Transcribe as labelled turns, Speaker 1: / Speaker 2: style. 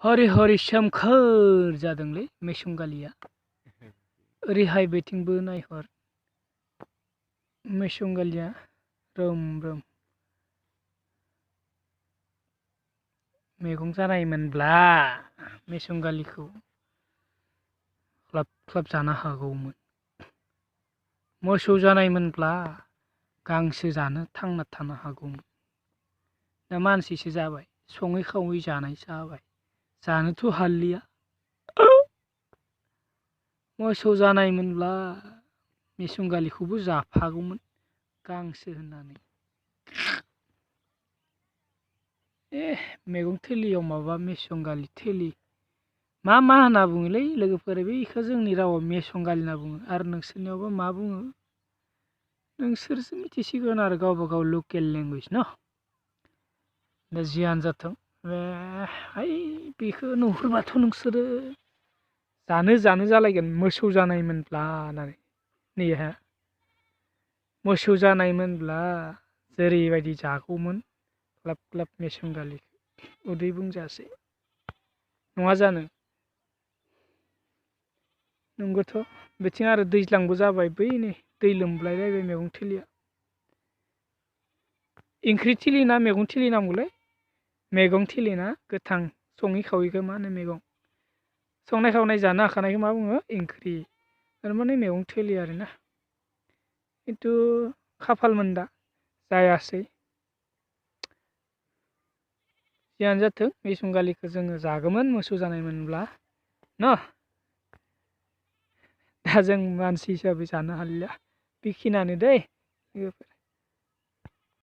Speaker 1: हरि हरि सोमखोर जादोंलै मेसंगालिया ओरैहाय बेथिंबो नायहर मेसंगालिया रोम रोम मैगं जानायमोनब्ला मेसंगालिखौ ख्लाब ख्लाब जानो हागौमोन। मोसौ जानायमोनब्ला गांसो जानो थांना थानो हागौमोन। दा मानसिसो जाबाय, सङै खावै जानाय जाबाय, जानोथ' हालिया। मोसौ जानायमोनब्ला मेसंगालिखौबो जाफागौमोन गांसो होननानै। मैगं थेलियाव माबा मेसंगालि थेलि मा होनना बुङोलै लोगोफोर, बेखौ जोंनि रावाव मेसंगालि होनना बुङो आरो नोंसोरनियावबा मा बुङो नोंसोरसो मिथिसिगोन आरो गावबा गाव लकेल लेंगुवेज न। दा जियानो जाथों, बेखौ नुहुरबाथ' नोंसोरो जानो जालायगोन मोसौ जानायमोनब्ला होननानै। नैहा मोसौ जानायमोनब्ला जेरैबायदि जागौमोन ग्लाब ग्लाब मेसंगालिखौ उदै बुंजासे। नङा जानो? नंगौथ'। बिथिं आरो दैज्लांबो जाबाय, बै नै दै लोमलायलायबाय मैगं थिलिया। ओंख्रि थिलि ना मैगं थिलि नांगौलै? मैगं थिलि ना गोथां सङै खावैखौ मा होनो मैगं? संनाय खावनाय जानो हाखानायखौ मा बुङो? ओंख्रि। थारमाने मैगं थिलि आरोना। खिन्थु खाफालमोन दा जायासै। जियानो जाथों, मेसंगालिखौ जोङो जागौमोन मोसौ जानायमोनब्ला न। दा जों मानसि हिसाबै जानो हालिया। बेखिनियानो दै लोगोफोर।